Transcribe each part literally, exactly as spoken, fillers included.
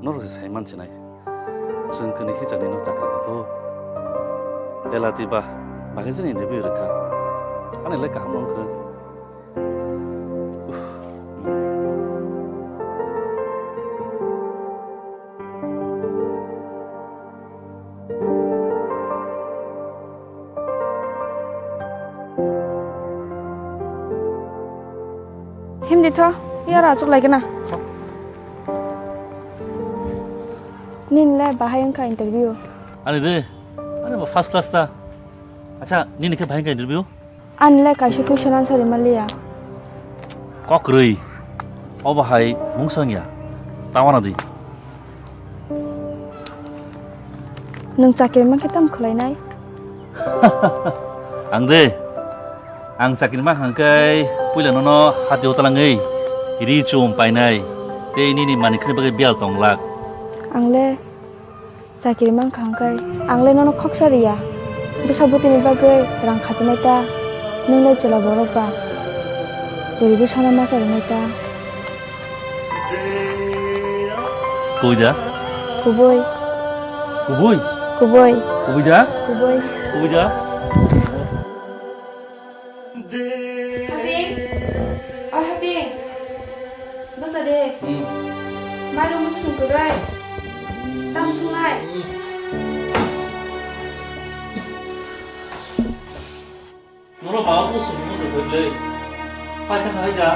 Norok se sai man sinai. Chwng kwnwi hichakni no chakri di to. Lela twi ba, bagwi jani interview rwkha. Ani le kaham wngkha. Himdi tho, yara achuk lai gana. Nini le bahai wngkha interview? Ani de, ani bo first class ta. Acha, nini khe bahai wngkha interview? Ani le kaisa question answer rwmaliya. Kok kwrwi. Obo hai mungsa wngya. Tawana di. Nwng chakri mankhe tamo khlainai? Ang de, ang chakri mankha hwnkhe puila nono hatio talangwi ri chum painai tei nini manwi khwnwi bagwi biyal tonglak. Ang le chakri mankha hwnkhe ang le nono khoksa riya. Bwsa bwtwini bagwi rang khatinai ta, nwng le chwla borok ba goribo sana ma charinai ta. Kubui da? Kubui. Kubui? Kubui. Kubui da? Kubui. Kubui da? Haping. O Haping. Bwsa de. Hmm. Mairum mukhung kwrwi. Tam sungnai. Nono ba musu musu kwrwi. Paithak hai da.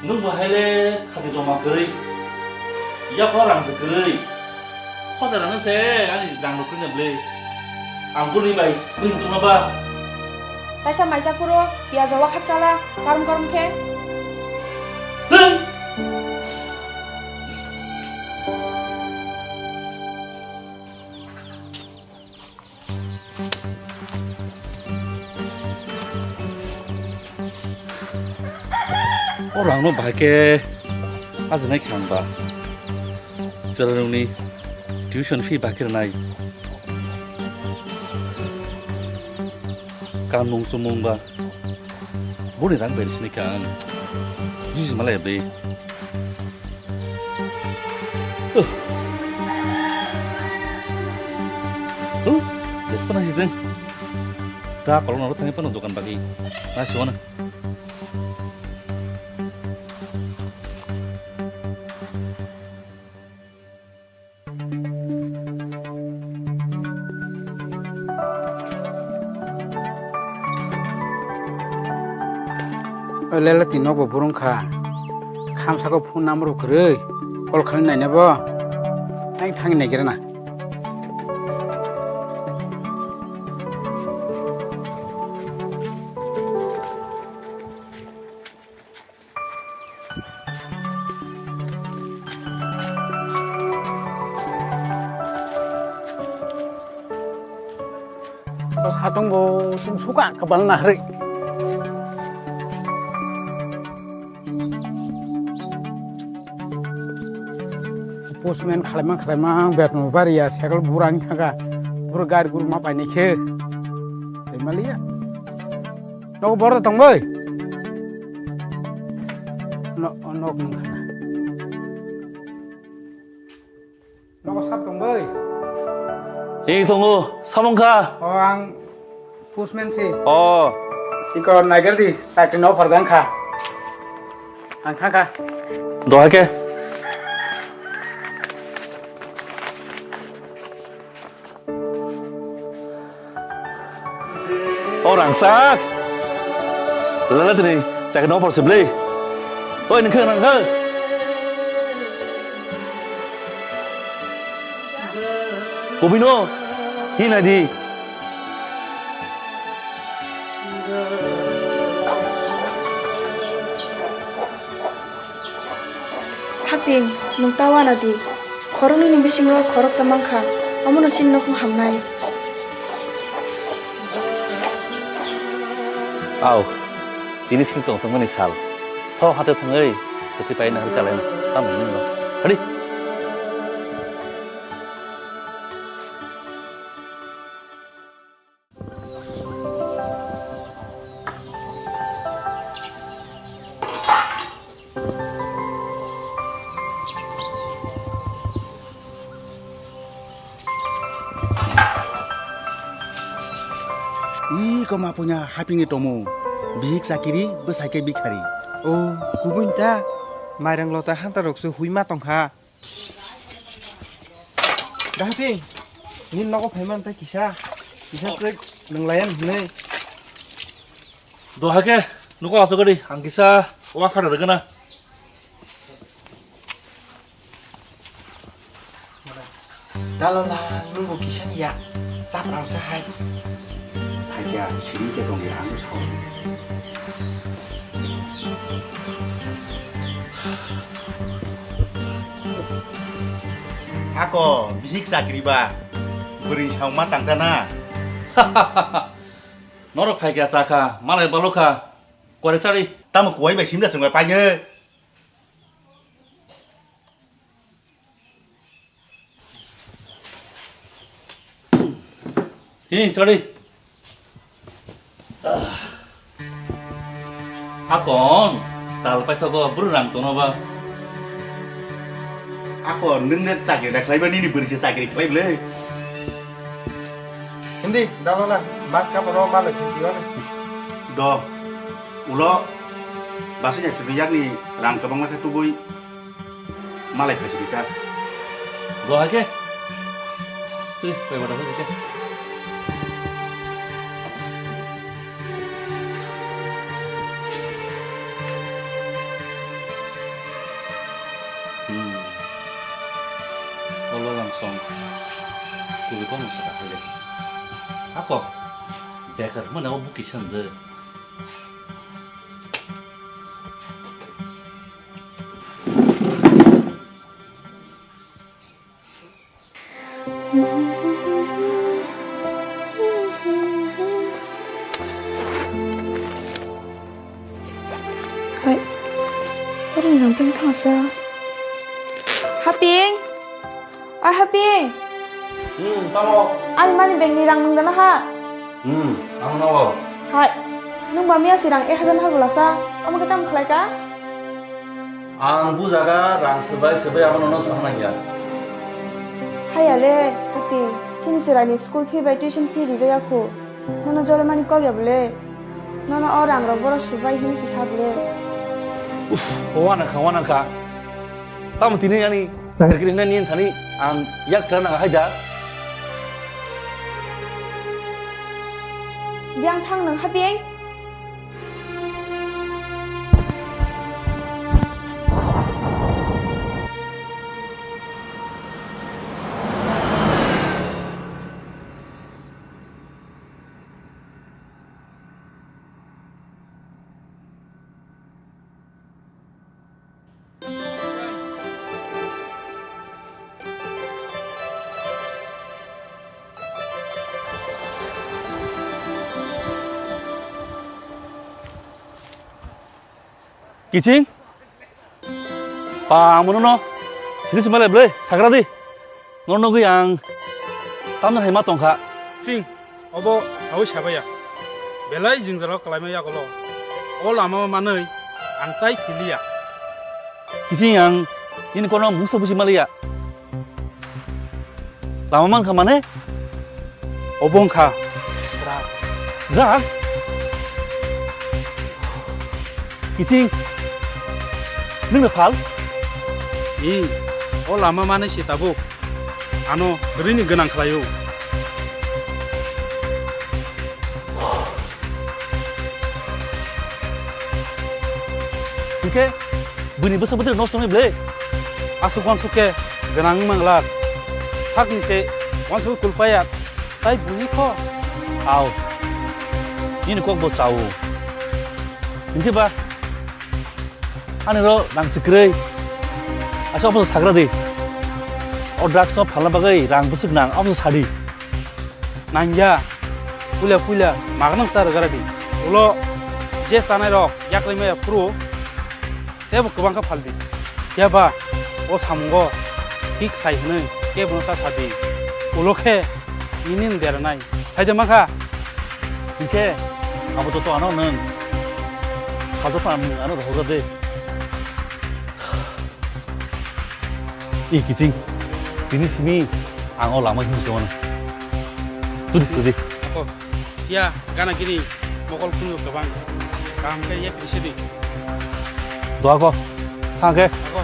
Nwng bo hai le khati joma kwrwi, yakho rang se kwrwi, khosa rang se ani rang rok kwrwi na bwle. Ang bwrwi bai bwrwi tongma ba. Taisa maisa phuru piyaj o wakhak chala, karom karom khe. Hei! O rangno bahai khe ajinai khe ang ba. Chwrairokni tuition fee bahai khe rwnai. Kanmung chumung ba. Boni rang bai rwsini kha ang. Jiji malai bwi. Uh. Uh, jesko nang sideng. Da kolong naro thangwi phano dokan bagwi. Na siwana. O lele twi nokbo burung kha. Khamsako phone number bo kwrwi. Call khlai naina bo. Ang thangwi naigira na. O satung bo chwng suka kwbal na harwi. Postman khalaimang khalaimang betmo bariya cycle burang thangkha. Buro gari guru ma painai khe. Tei maliya. Nogo borok tong bai. No, nok nung khana. Nogo sab tong bai. Ei tongo, samung kha. O ang postman si. O. Iko naiger di, sakri no phar dang kha. Ang thang kha. Doha ke. O rangchak. Lala tini chakno por siblei. Oi nengkhe nengkhe. Kubui no. Hi nai di. Haping, nwng ta uanadi. Khoroknwini bisingo khoroksa mankha, omono chini nokhung hamnai. Au, tini sini tongthokmani sal. Tho hate thangwi, kwthwi paina hari chalaina. Tamo nini no. Hadi. Toma punya hapingni tomo. Bihik chakiri, bwsai khe bikhari. O, kubun ta. Mairang lota hanta rok se hui ma tongkha. Dahaping, nini nogo phaiman tei kisa, kisa se nwng layan hinwi. Doha khe nuko asugadi, ang kisa wa khana rwgana. Dalola, nwngbo kisa ni ya, chap rang sa hai. Hai khe siri khe tong ya, ang sao. Ako, bihik chakri ba, bwrwi sauma tangkha na. Norok phai kha, cha kha, malai balo kha, kore chari. Tamo kuwai bai simda swngo paye. Hi, chari. Akon, tal paithago bwrwi rang tono ba. Akon, nwng net chakri da khlaiba nini bwrwi se chakri khlai bwle. Hindi, dalola, bas ka poro malai phisi on. Do, ulo, basui ya chumi yakni rang kwbangma khe tubui. Malai phai sidi ta. Do hai khe. Twi, pai bada phai khe. Hmm. Olo lang song. Kuli kono saka hai le. Ako. Bekar mana o buki sande. Hai, orang yang ping thangsa. Haping, ah Haping. Hmm, tamo. Ani mani bengni rang nung dana ha. Hmm, ang nawa. Hai, nung ba miya sirang ek hajar hagula sa, amo ke tam khlai ka? Ang bujaga rang swbai swbai amo nono sana nangya. Haiya le, Happy, chini chwraini school fee bai tuition fee rijaya khu. Nono jole mani kok ya bole? Nono o rang rok boro swbai hini si sa bole? Uff, wana kha, wana kha. Tamo tini ani chakri hinani thani ang yak tra nang hai da. Biang thang nang Happy. Kiching? Pa, ang mono no sini sima le ble, sagra di. Nono nugui ang tamna hai ma tongkha. Kiching, obo sawi sabaya. Belai jingjalo kalaima yagolo. O lama manui ang tai philia. Kiching, ang nini kono mungsa busi maliya. Lama mankha mane? Obo wngkha drugs. Drugs? Kiching, nwngno phal? I, o lama mane se tabuk ano kwrwini gwnang khlaio. Hwnkhe buini bwsa bwtwi nosto wngwi bwle? Aswk uansuk khe gwnang wng manglar. Sakni se uansuk kulpaya tai buini kho. Au. Nini kok bo chao. Hwnkhe ba ani ro rang se kwrwi. Asa omo sagra di. O drugs no phalna bagwi rang bwswk nang, omo sadi. Nangya, puila puila magwnang sa rwgara di. Ulo je chanai rok yaklai maya phuru tebo kwbang khe phaldi. Phiya ba o samungo thik sai hwnwi kebo no ta sadi. Ulo khe nini ni deranai. Hai de mankha. Hinkhe abo to ano nwng. Salto phan ano rohorga de. I kiching, tini simi ang o lama himse wano. Tudi, tudi. Ako. Ya, gana gini mokol kunu gabang. Kaham khe ye pini sedi. Doa ko. Thang khe. Ako.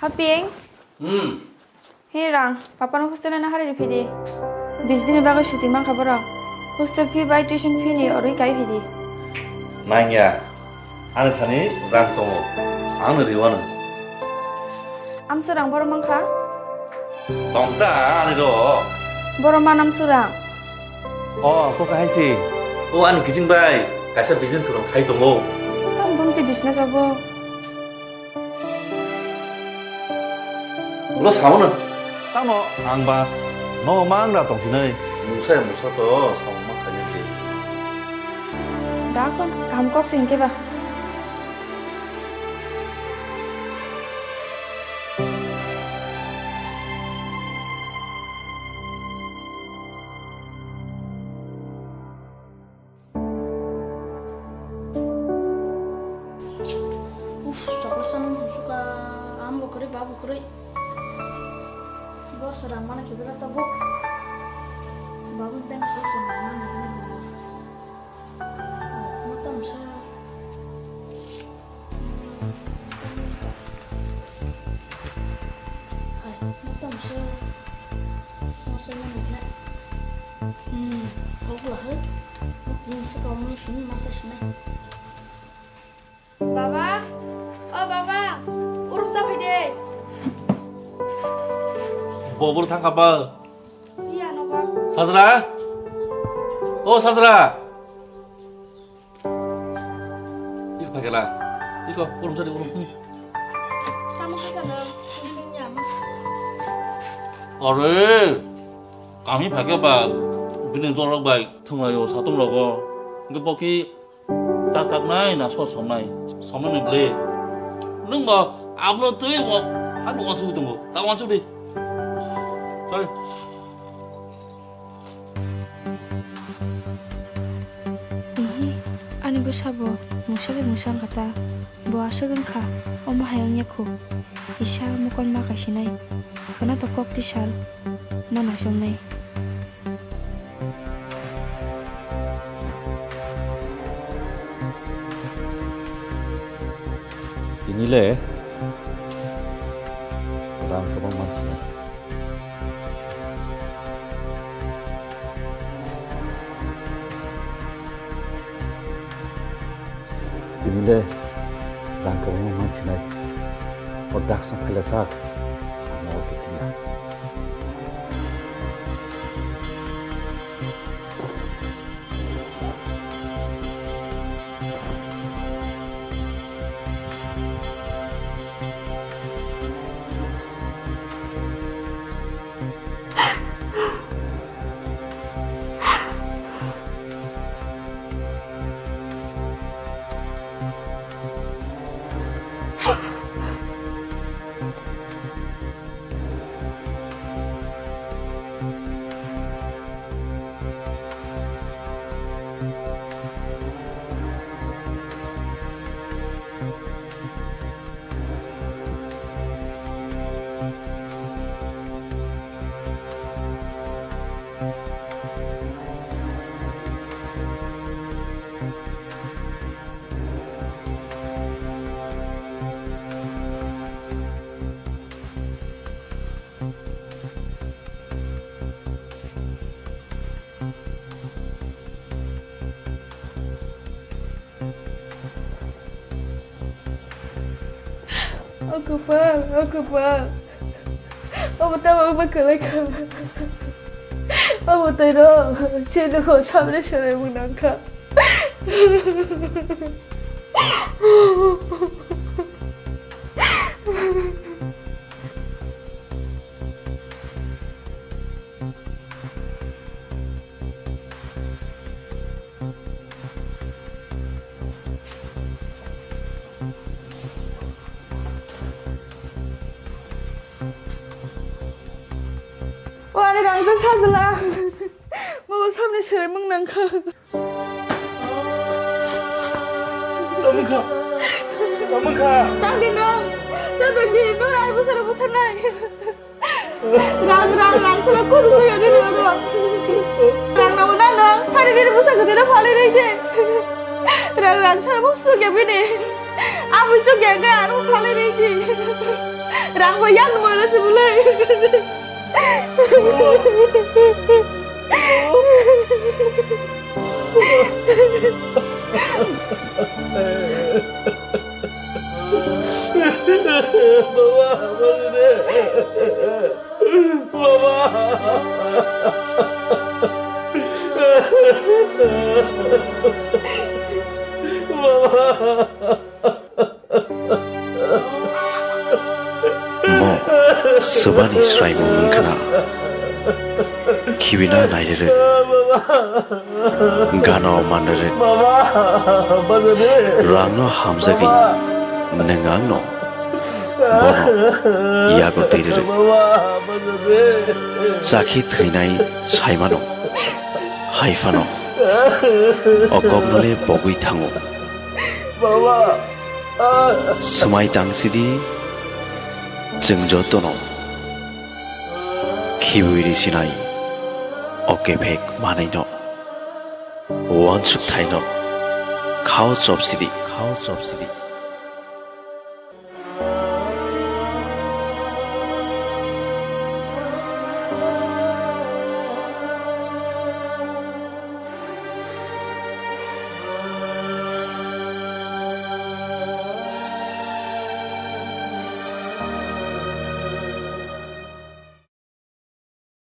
Haping. Hmm. He rang, papa no hostel na hari ripidi. Bis dini bagai suti mangkha borok. Hostel fee bai tuition fee ni oroi kai phidi. Nangya. Ani thani rang tongo. Ang no riwano. Amsarang borok mangkha? Tongta ani do. Borok manam surang. O, ko kahai si. O, ani kijing bai. Kaisa business ko khai tongo. Tam bumti business abo. Ulo sao na. Tamo ang ba no mangra tong sinai. Musa musa to sao ma khai ni. Da kon kam kok sing ke ba. Uf, chocolate sana musuka, ang bo kwrwi, ba bo kwrwi. Bo swrang mana kibera tabuk. Babu ben ko swrang mana kibera. Mata masa. Hai, mata masa. Masa mana kibera. Hmm, kok lah hai. Ini suka mungkin masa sini. Baba, o baba, urum cha phai de. Bo bor thang kha ba? Iya, nokha. Sajra? O Sajra. Ik phai kala. Iko urum cha di urum. Tamo kha sana. Are, kami phai khe ba bini jorok bai thwnglai o satung rogo. Ge boki Chachaknai na sosomnai? Somnai ni bwle. Nwng bo abono twi o, hano uansugwi tongo. Ta uansuk di. Sorry. Ihi, ani bwsa bo mungsa bai mungsa wngkha ta. Bo aswk wngkha, omo hai wngya khu. Kisa mokol ma kaisinai. Khwna to kok tisal. Ma naichomnai. Tini le rang kwbang mansinai. Tini le rang kwbangma mansinai. O daksong phaila sak. Ang nogo khe tini. O kwpal, o kwpal. Obo tamo wngma kwlai kha. Abo tei rw, chini kho samni swrwngmung nangkha. O ani rangchak sajla. Mabo samni swrwngmung nangkha. Tamo kha. Tamo kha. Tangdi nang. Tangdi nang ai bwsarok butharnai. Rang, rang, rang, sala kuru kuru ni rang, rang. Rang na una no, hari diri busa gede na phale rei de. Rang, rang, sala mo su ge bini. Amu chu ge ge aru phale rei de. Rang mo yang mo na se bulai. Baba, baba. Mo swbani swraimung wngkhana, khibina nairwrwk, gana manrwrwk, rangno hamjagwi nwng angno bono yago twi rwrwk. Chakhi thwinai saimano, hai phano o koknole bogwi thango. Swmai tangsidi, chwng jotono khibwi risinai o kephek manwino, uansuk thaino khao chopsidi, khao chopsidi.